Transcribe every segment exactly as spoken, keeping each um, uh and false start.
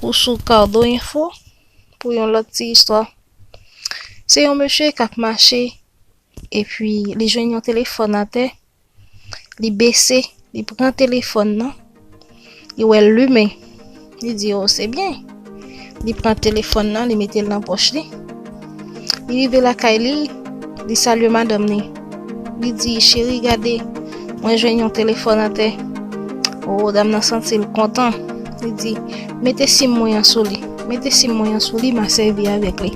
Ou sou Cardo Info pou yon lòt ti istwa. Se yon mesye k ap mache, epi li jwenn yon telefòn atè, li bese, li pran telefòn nan, li wè l limen, li di, "O, se byen." Li pran telefòn nan, li mete l nan pòch li. Li rive lakay li, li salye madanm li. Li di, "Cheri, gade, mwen jwenn yon telefòn atè." O, dam nan santi l kontan. Li di, "Mete sim mwen an sou li. Mete sim mwen an sou li, m a sèvi avèk li."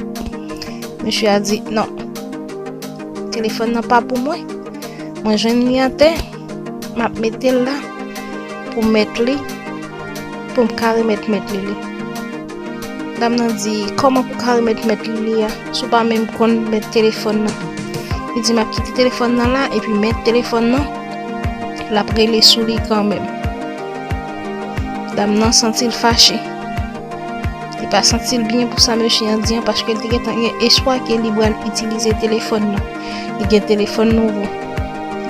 Mesye a di, "Non, telefòn nan pa pou mwen. Mwen jwenn li atè, m ap mete l la pou mèt li, pou m ka remèt mèt li li." Dam nan di, "Kòman pou ka remèt mèt li li a, si w pa menm konn mèt telefòn nan?" Li di, "M ap kite telefòn nan la, epi mèt telefòn nan, l ap rele sou li kanmenm." Dam nan santi l fache. Li pa santi l byen pou sa mesye an di an, paske l te gentan gen espwa ke li pral itilize telefòn nan. Li gen telefòn nouvo.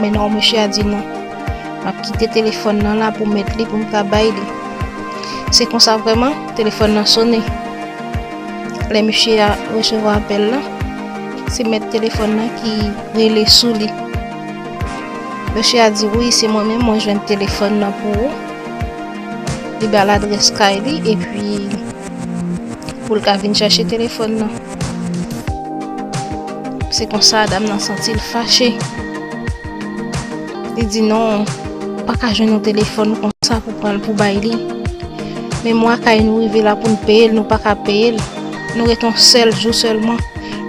Men non, mesye a di non. "M ap kite telefòn nan la pou mèt li, pou m ka bay li." Se konsa vrèman, telefòn nan sonnen. Lè mesye a resevwa apèl la, se mèt telefòn nan ki rele sou li. Mesye a di, "Wi, se mwen menm, mwen jwenn telefòn nan pou ou." Li ba l adrès kay li, epi pou l ka vin chache telefòn nan. Se konsa, dam nan santi l fache. Li di, "Non, ou pa ka jwenn yon telefòn konsa pou pran l pou bay li. Men mwa kay nou rive la pou n peye l, nou pa ka peye l. Nou ret yon sèl jou sèlman.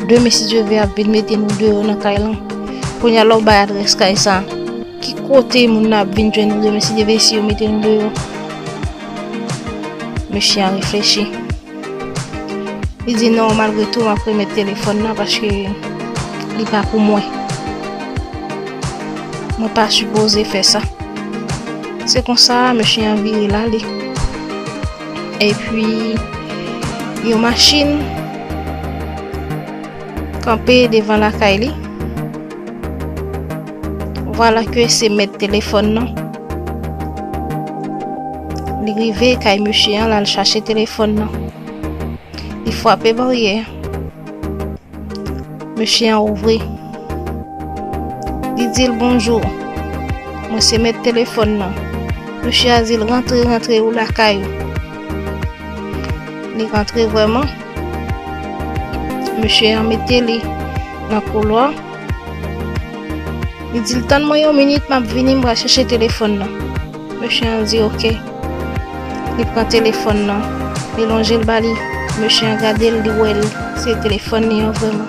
Demen, si Dye vle, ap vin mete nou deyò nan kay lan. Kounye a, lè w bay adrès kay sa, ki kote moun nan ap vin jwenn nou demen, si Dye vle, si yo mete nou deyò?" Mesye an reflechi. Li di, "Non, malgre tou, m ap remèt telefòn nan paske li pa pou mwen. Mwen pa sipoze fè sa." Se konsa, mesye an vire l ale. Epi, yon machin kanpe devan lakay li. Vwala ke se mèt telefòn nan. Li rive kay mesye an, l al chache telefòn nan. Li frape baryè. Mesye an ouvri. Li di l, "Bonjou. Mwen se mèt telefòn nan." Mesye a di l, "Rantre, rantre, ou lakay ou." Li rantre vrèman. Mesye an mete li nan koulwa. Li di l, "Tann mwen yon minit, m ap vini, m pral chache telefòn nan." Mesye an di, "Oke." Li pran telefòn nan, li lonje l ba li. Mesye an gade l, li wè l, se telefòn li an vrèman.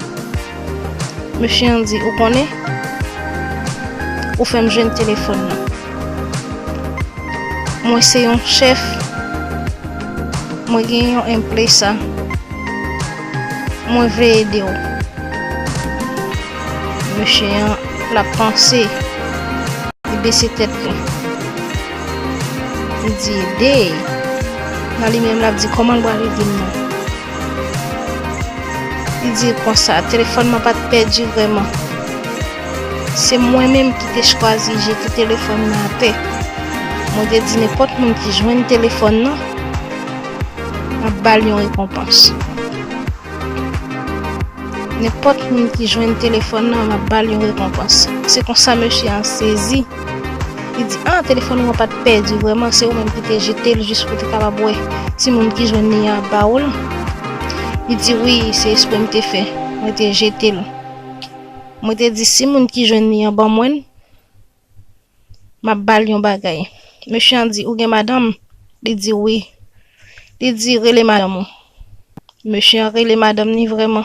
Mesye an di, "Ou konnen, ou fè m jwenn telefòn nan. Mwen se yon chèf, mwen gen yon enpresa, mwen vle ede w." Mesye an, l ap panse, li bese tèt li. Li di, "Ede!" Nan li menm, l ap di, "Kòman l pral ede m nan?" Li di l konsa, "Telefòn nan pa t pèdi vrèman. Se mwen menm ki te chwazi jete telefòn nan atè. Mwen te di nenpòt moun ki jwenn telefòn nan, m ap ba l yon rekonpans. Nenpòt moun ki jwenn telefòn nan, m ap ba l yon rekonpans." Se konsa mesye an sezi. Li di, "A, telefòn ou an pa t pèdi vrèman, se ou menm ki te jete l jis pou w te kapab wè timoun ki jwenn li an ap ba ou l?" Li di, "Wi, se espre m te fè. Mwen te jete l. Mwen te di, si moun ki jwenn li an ban mwen l, m ap ba l yon bagay." Mesye an di, "Ou gen madanm?" Li di, "Wi." Li di, "Rele madanm ou." Mesye an rele madanm ni vrèman.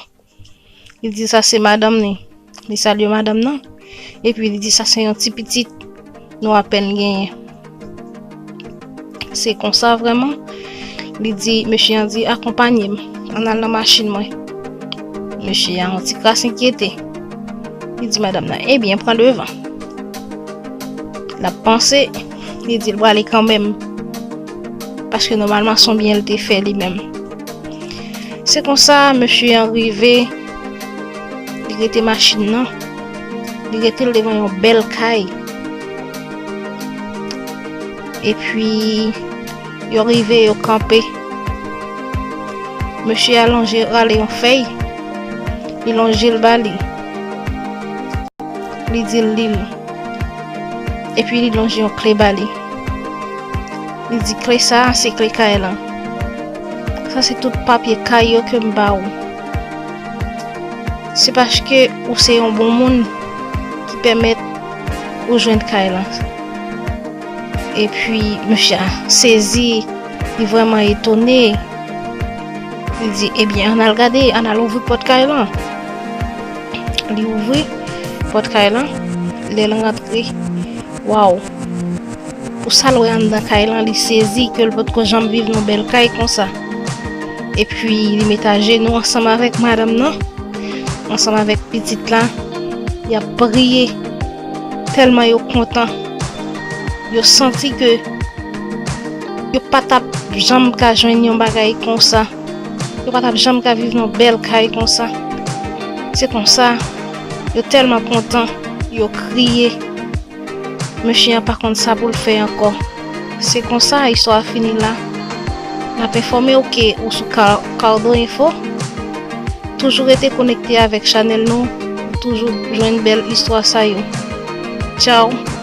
Li di, "Sa se madanm ni." Li salye madanm nan. Epi li di, "Sa se yon ti pitit nou apèn genyen." Se konsa vrèman. Li di, mesye an di, "Akonpanye m. Ann al nan machin mwen." Mesye an yon ti kras enkyete. Li di madanm nan, "Ebyen, pran devan." L ap panse, li di l prale kanmenm. Paske nòmalman, se yon byen l te fè li menm. Se konsa, mesye an rive, li rete machin nan, li rete l devan yon bèl kay. Epi, yo rive, yo kanpe. Mesye a lonje rale yon fèy, li lonje l ba li. Li di l li l. Epi li lonje yon kle ba li. Li di, "Kle sa a, se kle kay lan. Sa se tout papye kay yo ke m ba ou. Se paske ou se yon bon moun ki pèmèt ou jwenn kay lan." Epi mesye a sezi, li vrèman etone. Li di, "Ebyen, ann al gade, ann al ouvri pòt kay lan." Li ouvri pòt kay lan, lè l rantre, waw! Pou sa l wè anndan kay lan, li sezi ke l potko janm viv nan bèl kay konsa. Epi li met ajenou ansanm avèk madanm nan, ansanm avèk pitit la, y ap priye tèlman yo kontan. Yo santi ke yo pa t ap janm ka jwenn yon bagay konsa. Yo pa t ap janm ka viv nan bèl kay konsa. Se konsa, yo tèlman kontan, yo kriye. Mesye a pa konn sa pou l fè ankò. Se konsa, istwa a fini la. N ap enfòme w ke ou sou Ka-, Cardo Info. Toujou rete konekte avèk chanèl nou pou toujou jwenn bèl istwa sa yo. Tchaw!